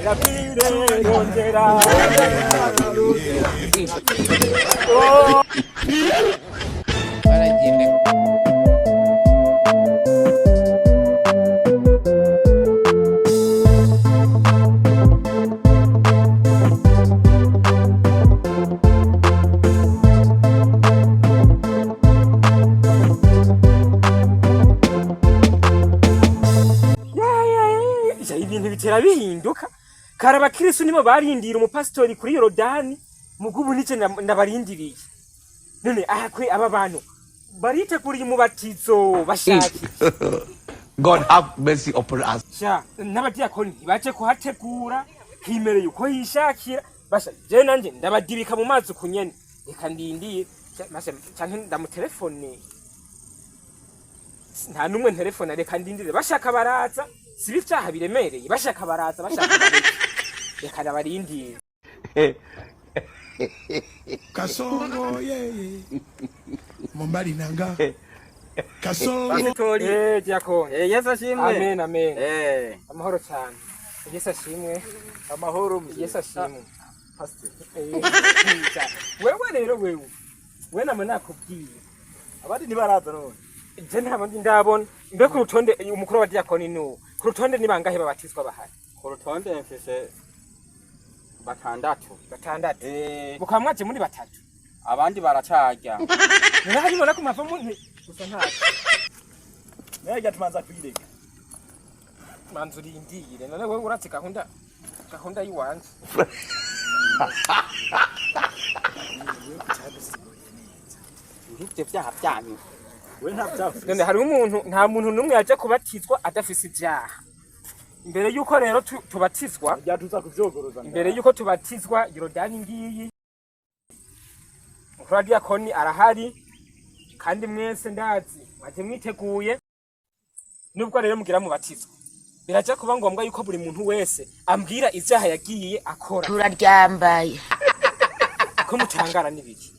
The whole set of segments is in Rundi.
bukera bwire, rondera. Baragenda. Ya, ibintu bitera bihinduka. Kare abakristo nibo barindira umupasitori kuri Yorodani, mugubu nice ndabarindiriye. None aha kwe aba bantu bariteguriye umubatizo bashaki. God have mercy upon us. Sha, n'abadiyakoni ntibaje kuhategura, himereye uko yishakira. Basha, je nanje ndabadibika mu mazi kunyene. Reka ndindiye. Sha, masha, canke ndamutelefone. Nta numwe ntelefone, reka ndindire. Bashaka baraza, sibi ivyaha biremereye, bashaka baraza, bashaka bareke. Reka ndabarindire. Kasongo yeye mobali nanga Kasongo. Pasitori. Eh, diakoni. Yesu ashimwe. Amen, amen. Amahoro cyane. Yesu ashimwe. Amahoro mzee. Yesu ashimwe. Pastor. Wewe rero wewe. We nama nakubwiye. Abandi ntibaraza none. Je nta bandi ndabona. Mbe ku rutonde umukuru wa diakoni nuwo. Ku rutonde ni bangahe babatizwa bahari? Ku rutonde mfise batandatu. Batandatu. Mukaba mwaje muri batatu. Abandi baracarya. None harimo nako mpava mu gusa ntacyo. Naye tumanza kwireka. Manzu urindire. None wewe uratse gahunda yiwanje. Nk'ivyo vyaha vyanyu. We nta byaha. None hari umuntu, nta muntu n'umwe yaje kubatizwa adafise ivyaha. Imbere yuko rero tubatizwa, Byatuza kuvyogoroza. imbere yuko tubatizwa, Yorodani ngiyi, umukuru wa diakoni arahari, kandi mwese ndazi mwaje mwiteguye. Nubwo rero mugira mubatizwa, biraja kuba ngombwa yuko buri muntu wese ambwira ivyaha yagiye akora. Turaryambaye. Ko mutangara n'ibiki?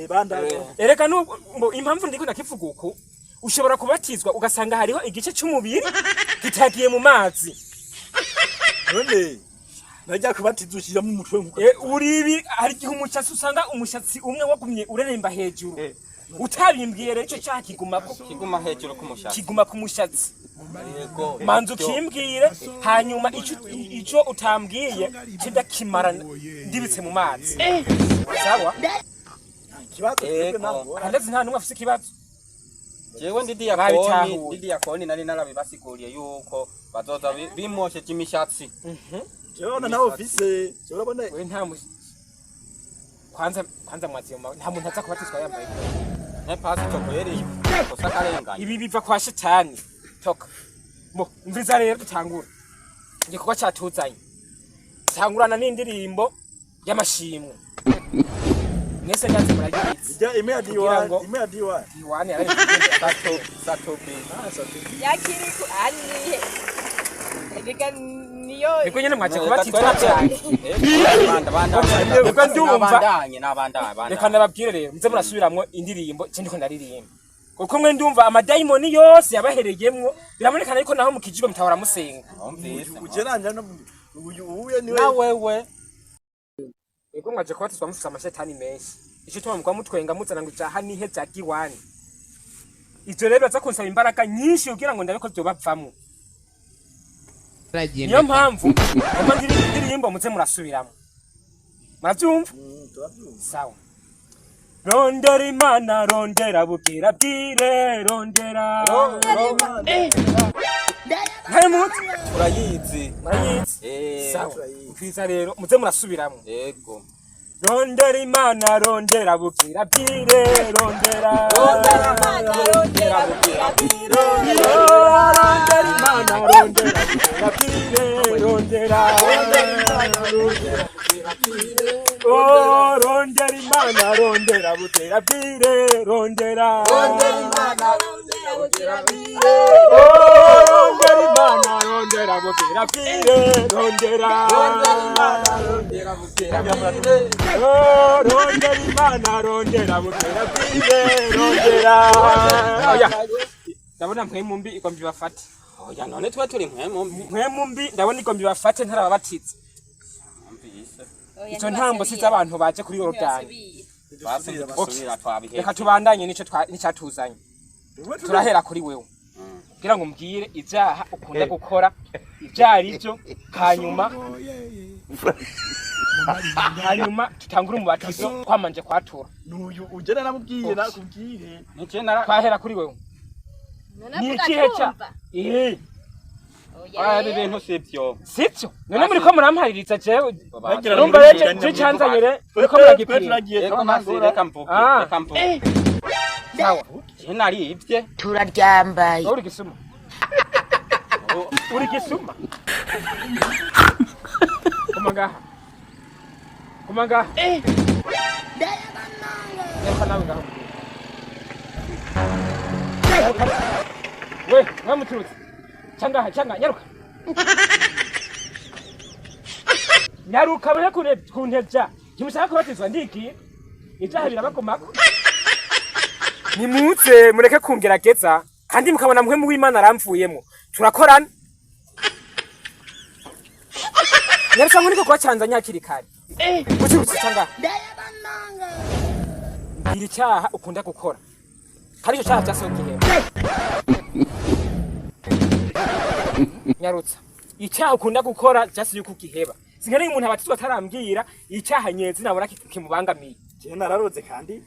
Banda. Erega nubwo impamvu ndiko ndakivuga uku, ushobora kubatizwa ugasanga hariho igice c'umubiri kitagiye mu mazi. None najya kubatiza ushiramo umutwe nkuko. Uribi hari igihe umushatsi usanga umushatsi umwe wagumye ureremba hejuru. Utabimbwiye rero ico cyaha kiguma Kiguma hejuru k'umushatsi. Kiguma ku mushatsi. Yego. Manzu ukimbwire, hanyuma ico utambwiye cindakimara ndibitse mu mazi. Sawa? Kibazo twebwe Ego. ntabwo. Andetse nta numwe afise ikibazo. Jewe ndi diakoni, Babitahuye. ndi diakoni nari narabibasiguriye yuko bazoza bimosheje imishatsi. Jewe na nawe ufise. Jewe urabona. We nta kwanza mwazi nta muntu aza kubatizwa yambaye. Ne pastor kweri. Kosa karenganye. Ibi biva kwa shetani. Toka. Mo, umviza rero dutangura. Igikorwa cyatuzanye. Tangurana n'indirimbo y'amashimwe. Mwese ndazi murayizi. Ijya imwe ya Kugira D1, ngo- imwe ya D1. Diwani yari Sato satobi. Yakiriku anihe reka niyo. Niko nyene mwaje kubatizwa cyane. Banda Reka ndumva. Nabandanye nabandanye. Reka nababwire rero, muze murasubiramwo indirimbo ce ndiko ndaririmba. Kuko mwe ndumva amadayimoni yose yabahereyemwo, birabonekana yuko naho mu kijigo mutahora musenga. Numvise. Ugeranja no uyu uye niwe. Na wewe. Ego mwaje kubatizwa mufise amashetani menshi. Ico tuma mugwa mutwenga muzana ngo jaha nihe vya diwani. Ivyo rero baza kunsaba imbaraga nyinshi kugira ngo ndabe ko vyobavamwo. Baragenda. Niyo mpamvu ngomba ndirimbo muze murasubiramo. Muravyumva? Sawa. Rondera Imana, rondera bukira bwire, rondera. Ntari muzi? Turayizi. Murayizi? Sawa. Mviza rero muze murasubiramo. Yego. Rondera Imana, rondera bukira bwire, rondera. Rondera Imana, rondera bukira bwire. Rondera Imana, rondera bukira bwire, rondera. Oh, rondera Imana, rondera bukira bwire, rondera. Rondera Imana, rondera bukira bwire. Oh, rondera Imana, rondera bukira bwire, rondera. Rondera bukira bwire. Oh, rondera Imana, rondera bukira bwire, rondera. Oya. Ndabona mpwemu mbi igomba ibafate. Oya, none twe turi mpwemu mbi. Mpwemu mbi, ndabona igombi bafate ntarababatiza. Numvise. Oya, Izo ntambo si ntibasubiye. z'abantu baje kuri Yorodani. Ntibasubiye. Basi ntidusubira, twabihevye. Reka tubandanye nico nicatuzanye. Turahera kuri wewe kugira ngo umbwire ivyaha ukunda gukora ivyo ari byo, hanyuma Kasongo yeye, mobali na nga. hanyuma tutangure umubatizo twamanje kwatura. Nuyu ugena namubwiye nakubwiye. Nije nara Twahera kuri wewe. None Ni avuga ikihe ca atumva. Eh, Oya, Oya, ibi rero. bintu sivyo. Sivyo none muriko murampaririza jewe? Bagira Urumva rero je canzanye re muriko Twe muragipinga. turagiye. Ego, basi reka mvuge. Ah. Reka mvuge. Sawa. Je narivye. Turaryambaye. Wowe uri gisuma, uri gisuma. Kuma ngaha, kuma ngaha. Reka nawe ngaho. Nyaruka. We mwamuturutse cangaha canga, nyaruka, nyaruka mure kure kuntevya. Ntimushaka kubatizwa, ndigiye ivyaha birabagomako. Nimuze mureke kungerageza, kandi mukabona mwe w'Imana aramvuyemo, turakorana. Nyaruka nkuniko kubacanzanya hakiri kare. Uturutse cangaha, mbwira icyaha ukunda gukora, kandi icyo cyaha cyase gihema. Nyarutsa, icyaha ukunda gukora cyase yuko ugiheba. Sinkeneye umuntu abatizwa atarambwira icyaha nyezi nabona kimubangamiye. Je nararoze kandi.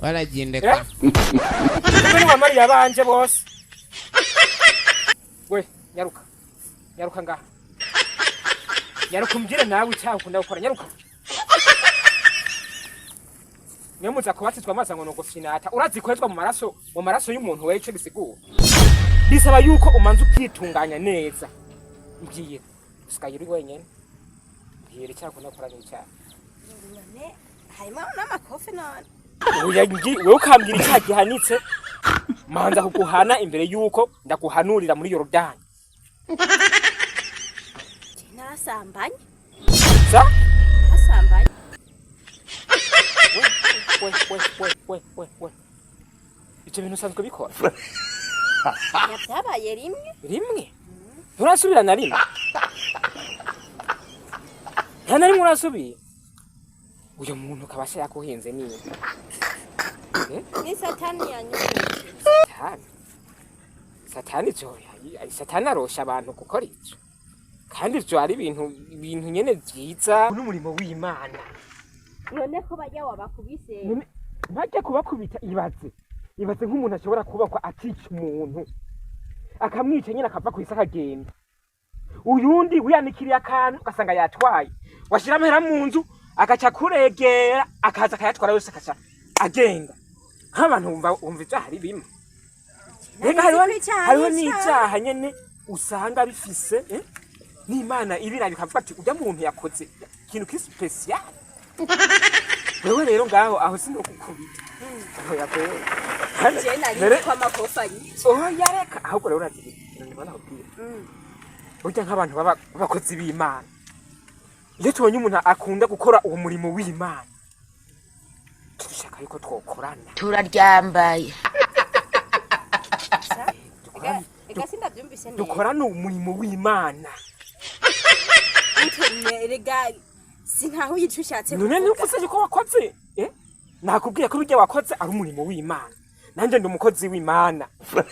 Waragendeka. Kumbe wamariye abanje bose. We nyaruka, nyaruka ngaha, nyaruka umbwire nawe icyaha ukunda gukora. Nyaruka. Niyo muza kubatizwa amazi ngo nugufinata, urazi kwezwa mu maraso, mu maraso y'umuntu. Wewe ico bisigura bisaba yuko umanza ukitunganya neza. Mbwira, usigaye uri wenyene. Mbwira icyaha ukunda gukora n'icyaha. None harimo n'amakofe none? Oya, wewe ukambwira icyaha gihanitse, manza kuguhana imbere yuko ndaguhanurira muri Yorodani. Je narasambanye. Sa? Narasambanye. We we we we we we, ivyo bintu usanzwe bikora? Oya, byabaye rimwe. Rimwe? Nturasubira na rimwe? Nta na rimwe urasubiye? Uyo muntu kabasha yakuhenze niba. Ni Satani yanyuze. Satani, Satani ivyo, Satani arosha abantu gukora ivyo, kandi ivyo ari ibintu nyene vyiza n'umurimo w'Imana. None ko bajya wabakubise? None bajya kubakubita, ibaze, ibaze nk'umuntu ashobora kubakwa akica umuntu, akamwica nyine, akava ku isi akagenda. Uyundi wiyanikiriye akantu ugasanga yatwaye, washyira amahera mu nzu agaca kuregera, akaza akayatwara yose, akaca agenda. Nk'abantu wumva ibyaha ari bimwe. Rega hariho Nzi ko icyaha hariho ari icyaha. n'icyaha nyene usanga bifise n'Imana ibiraba ikavuga ati urya muntu yakoze ikintu kiri spécial. Wewe rero ngaho aho sinokukubita, oya kwewe. Je nari Mbere- ko amakofe anyica. Oya reka, ahubwo rero urazi ikintu ndimo nakubwira? Burya nk'abantu baba b'abakozi b'Imana, iyo tubonye umuntu akunda gukora uwo murimo w'Imana, dushaka yuko twokorana. Turaryambaye. Dukorane. Ega sindabyumvise neza. Dukorane umurimo w'Imana. Ntumye, rega sintaho yica ushatse None kuvuga. ntuvuze yuko wakoze, eh? Nakubwiye ko ibyo wakoze ari umurimo w'Imana, nanjye ndi umukozi w'Imana,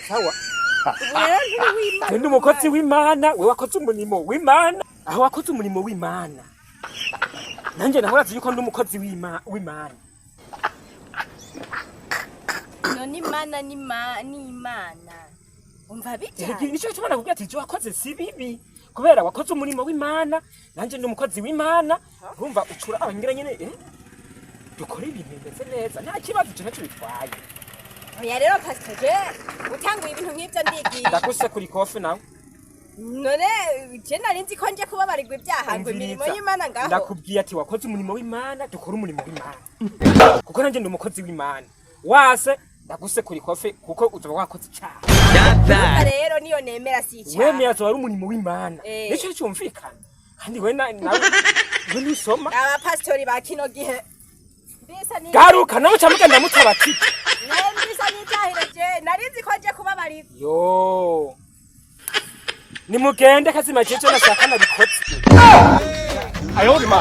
sawa? Ubu rero nturi w'Imana. Ndi umukozi w'Imana, we wakoze umurimo w'Imana. Aho wakoze umurimo w'Imana, nanjye naho urazi yuko ndi umukozi w'Imana. None Imana ni Imana, umva bijyanye. Nicyo gituma nakubwira ati ibyo wakoze si bibi, kubera wakoze umurimo w'Imana, nanjye ndi umukozi w'Imana. Urumva ucura abangira nyene, dukora ibintu bimeze neza, nta kibazo, icyo ntacyo bitwaye. Oya rero pastor, je utanguye ibintu nk'ibyo ndigiye. Ndaguse kuri kofi nawe. None je nari nzi ko nje kubabarirwa ibyaha, ngo imirimo Umviriza. y'Imana ngaho. Ndakubwiye ati wakoze umurimo w'Imana, dukora umurimo w'Imana, kuko nanjye ndi umukozi w'Imana. Wase ndaguse kuri kofi, kuko uzoba wakoze icyaha. Urumva rero niyo nemera si icyaha. Wemeye azoba ari umurimo w'Imana. Nicyo cyumvikana, kandi we nawe we ntusoma. Abapasitori ba kino gihe. Mbisa ni Garuka nawe ca mugenda mutabatije. Mbisa nitahire je nari nzi ko nje kubabarirwa. Yo, nimugende kazima, jeje nashaka nabikoze. 哎呦我的妈！